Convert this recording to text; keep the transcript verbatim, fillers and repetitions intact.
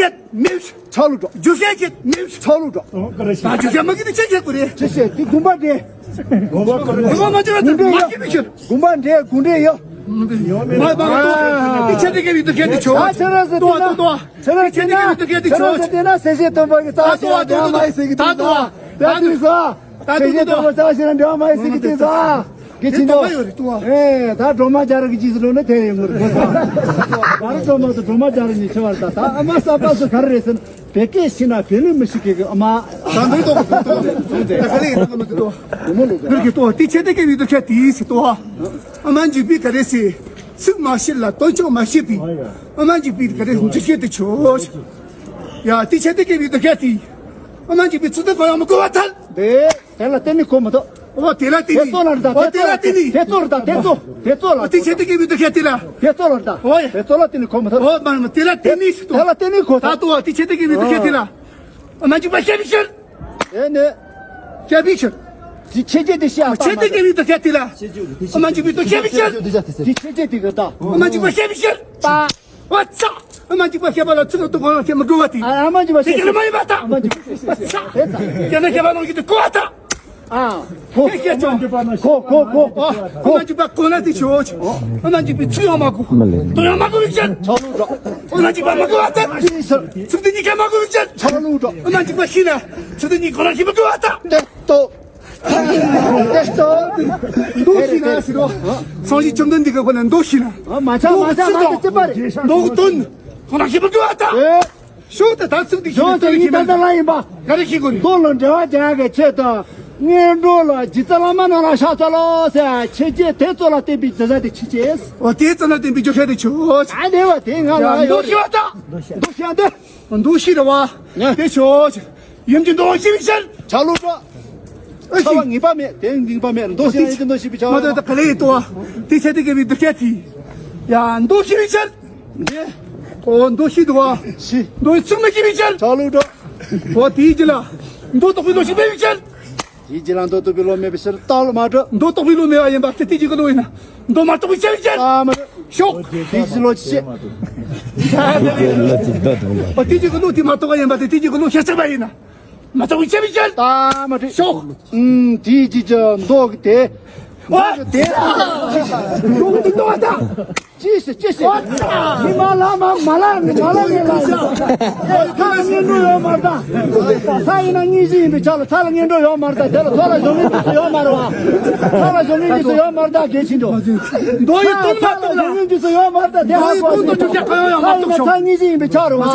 ཡེད་མེད། ཆག་ལུགས་འགྲོ། རྒྱུ་ཤེས་ཡེད་མེད། ཆག་ལུགས་འགྲོ། ད་རྒྱུ་ཤེས་མ་གི་དེ་ཆེ་ཆེ་གོ་རེད། ཆེ་ཆེ་དེ་དགོན་པ་འདྲེ། དགོན་པ་མ་ཆེ་བ་དེ་མ་ཤེས་མི་ཤེས། དགོན་པ་འདྲེ་དགོན་འདྲེ་ཡོད། མ་མ་མ་དེ་ཆེ་དེ་གི་མི་དེ་གི་དེ་ཆོ། ད་ཆེ་ར་ཟེར་དེ་ན། ཆེ་ར་ཆེ་ན། ཆེ་ར་ཆེ་ན་སེ་ཤེ་སྟོན་པ་གི་རྩ་ཤེ་འདྲེ་མ་ཡེ་ཟེར་གི་དེ་ད། ད་དུས་ས། ད་དུས་ས། ད་དུས་ས། ད་དུས་ས། ད་དུས་ས། དེ་ད་ཡོད་རེད་ཏུ་བ། ཨེ་ད་སྒྲོལ་མ་རྒྱ་རི་གི་རྗེས་སུ་འགྲོ་ན་དེ་ཡོང་གི་རེད་གོ་ས། ད་རུ་སྒྲོལ་མ་དང་སྒྲོལ་མ་རྒྱ་རི་གཉིས་ཆེ་བར་ད་ད་ཨ་མ་ས་པ་སུ་ག་རེ་རེད་ཟེར་ན་བེ་ཀེ་ཤི་ན་བེ་ལུ་མི་ཤི་ཀེ་གི་ཨ་མ། ད་འདོད་ཏོ་གི་ཏོ་ད་ག་ལེ་ཡིན་ན་མི་ཏོ། སྒྲོལ་མ་ལོ་གི་ཏོ་དེ་ཆེ་དེ་ཀེ་མི་ཏོ་ཁྱད་དེ་སི་ཏོ། ཨ་མ་འཇིགས་པའི་ག་རེ་སི་ཚིག་མ་ཤེས་ལ་དོན་ཅོག་མ་ཤེས་པའི་ཨ་མ་འཇིགས་པའི་ག་རེ་འཇིགས་ཤེས་དེ་ཆོ། ཡ་དེ་ཆེ་དེ་ཀེ་མི་ཏོ་ཁྱད་དེ་ཨ་མ་འཇིགས་པའི་ཚིག་དེ་གོ་ཡང་མི་གོ་བ་ཐལ། དེ། དེ་ལ་བརྟེན་ནས་གོ་མི་ཐུབ། ཨོ་དེ་ལ་བརྟེན་ནས། དེ་ཚོ་ལ་རེད་ད། ཨོ་དེ་ལ་བརྟེན་ནས། དེ་ཚོ་རེད་ད། དེ་ཚོ་དེ་ཚོ་ལ། ཨོ་དེ་ཆེ་དེ་གི་མི་འདུག་ཁྱེད་དེ་ལ། དེ་ཚོ་ལ་རེད་ད། ཨོ་ཡ། དེ་ཚོ་ལ་བརྟེན་ནས་གོ་མི་ཐུབ། ཨོ་མ་མ་དེ་ལ་བརྟེན་ནས་སུ་ཏོ། དེ་ལ་བརྟེན་ནས་གོ་ད་ཐུབ། ཏོ་དེ་ཆེ་དེ་གི་མི་འདུག་ཁྱེད་དེ་ལ། ཨ་མ་འཇིགས་པ་ཤ་བི་ཤར། ཨེ་ནས། ཤ་བི་ཤར། དེ་ཆེ་ཆེ་དེ་ཤ་ཨ་ཆེ་དེ་གི་མི་འདུག་ཁྱེད་དེ་ལ། ཨ་མ་འཇིགས་པའི་ཏོ་ཤ་བི་ཤར། དེ་ཆེ་ཆེ་དེ་གི་ད། ཨ་མ་འཇིགས་པ་ཤ་བི་ཤར། ད། ཨ་ཙ། ཨ་མ་འཇིགས་པ་ཤ་བ་ལ་ཚིག་ལ་ཏོ་གོ་ལ་ཁྱེད་མི་དགོས་པ་དེ། ཨ་མ་འཇིགས་པ་ཤ་དེ་གི་ལ་མ་ཡིན་པ་ད། ཨ་མ་འཇིགས་པ་ཤ་ཤ་ཤ་ཤ། དེ་ཙ། ཁྱེད་ན་ཤ་བ་ལོང་གི་དེ་གོ་བ་ད། ཨ། གོ། ཁྱེད་ཁྱེད་ཅོ། གོ་གོ་གོ། ཨ་མ་འཇིགས་པ་གོ་ན་དེ་ཆོ་ཆོ། ཨ་མ་འཇིགས་པའི་ཚིག་ཡང་མ་གོ། ཏོ་ཡང་མ་གོ་བི་ཤར། ཨ་མ་འཇིགས་པ་མ་གོ་བ་ད། ཚིག་དེ་གཉིས་ཀ་མ་གོ་བི་ཤར། ཨ་མ་འཇིགས་པ་ཤི་ན་ཚིག་དེ་གཉིས་གོ་ན་ཤི་མི་གོ་བ་ད། དེ་ཏོ། དེ་ལྟ། མདོ་ཤེས་ན་ཟེར་རོ། སངས་རྒྱས་བཅོམ་ལྡན་འདས་ཀྱི་ཁོ་ན་མདོ་ཤེས་ན། ཨ་མ་ཆགས་མ་ཆགས་མ་ཆགས་ཅི་པ་རེད། མདོ་དོན། ཁོ་ན་ཤེས་པ་དགོས་པ་དང་། ཨེ། ཤོག་ད་ད་ཚིག་འདི་ཤོག་ད་ཡིན་ད་ད་ལ་ཡིན་པ། ག་རེ་ཤེས་དགོས་རེད། མདོ་ལ་འགྲེལ་བ་རྒྱག་གི་ཆེད་དུ། སྔོན་འགྲོ་ལ་རྗེ་བཙུན་བླ་མ་རྣམས་ལ་ཕྱག་འཚལ་ལོ་ཟེར་ཆེ་ཆེ་དེ་ཚོ་ལ་བརྟེན་པའི་འདི་ཟ་དེ་ཆེ་ཆེ། འོ་དེ་ཚོ་ལ་བརྟེན་པའི་རྒྱུ་ཤ་དེ་ཆོ། ཨ་དེ་བ་དེ་ང་ལ་ཡོད་རེད། མདོ་ཤེས་པ་དང་། མདོ་ཤེས་པ་དེ། མདོ་ཤེས་རེད་བ། དེ་ཆོ། ཡུམ་གྱི་མདོ་ཤེས་པའི་ཕྱིར། ཆ་ལུགས་པ། ཨ་ཆ་བ་ངེས་པ་མེད་དེ་ངེས་པ་མེད་མདོ་ཤེས་ཡུམ་གྱི་མདོ་ཤེས་པའི་ཆ་མ་ལུགས་དོ་ད་ག་ལེ་ཡིན་ཏོ། དེ་ཆེ་དེ་གེ་བའི་འདུ་ཤེས་དེ། ཡ་མདོ་ཤེས་པའི་ཕྱིར། འདི། ཨོ་མདོ་ཤེས་འདུག་བ། ཤེས། མདོ་ཡི་ཚིག་མ་ཤེས་པའི་ཕྱིར། ཆ་ལུགས་པ། ཨོ་དེའི་རྒྱུད་ལ། མདོ་རྟོགས་པའི་མདོ་ཤེས་པའི་ཕྱིར། དེའི་རྒྱུད་ལ་མདོ་རྟོགས་པའི་བློ་མེད་པའི་ཕྱིར་རྟགས་ལ་མ་གྲུབ། མདོ་རྟོགས་པའི་བློ་མེད་པ་ཡིན་པ་དེ་དེའི་རྒྱུད་ཀྱི་བློ་ཡིན་ན། མདོ་མ་རྟོགས་པའི་ཕྱིར་ཕྱིར། ཨ་མ་གྲུབ། ཤོག་དེའི་རྒྱུད་བློ་ཅི་ཤེས། ཨོ་དེའི་རྒྱུད་ཀྱི་བློ་དེ་མ་རྟོགས་པ་ཡིན་པ་དེ་དེའི་རྒྱུད་ཀྱི་བློ་ཤེས་ཚར་བ་ཡིན་ན། མ་རྟོགས་པའི་ཕྱིར་ཕྱིར། ཨ་མ་གྲུབ། ཤོག་ཨུམ་དེའི་རྒྱུད་ཀྱི་མདོ་གི་དེ། ཨོ་དེ། མདོ་གི་དེ་རྟོགས་པ་དང་། ཅི་ཞིག་ཅི་ཞིག་མི་མ་ལ་མ་མ་ལ་ནི་མ་ལ་ནི་ལ་ཡིན། ཚ་ལ་ངན་འགྲོ་ཡོད་མ་རེད་ད། ཚ་ཡིན་ན་སྙིང་རྗེ་ཡིན་པའི་ཆ་ལ་ཚ་ལ་ངན་འགྲོ་ཡོད་མ་རེད་ད། དེ་ལ་ཚ་ལ་གཞོན་ནུའི་དུས་སུ་ཡོད་མ་རེད་བ། ཚ་ལ་གཞོན་ནུའི་དུས་སུ་ཡོད་མ་རེད་ད་གལ་ཆེན་འགྲོ། མདོ་ཡི་དོན་མ་རྟོགས་ན། གཞོན་ནུའི་དུས་སུ་ཡོད་མ་རེད་ད་དེ་ཧ་གོ་ཞིག་ཚ་ཡིན་ན་ཚ་སྙིང་རྗེ་ཡིན་པའི་ཆ་རེད་བ།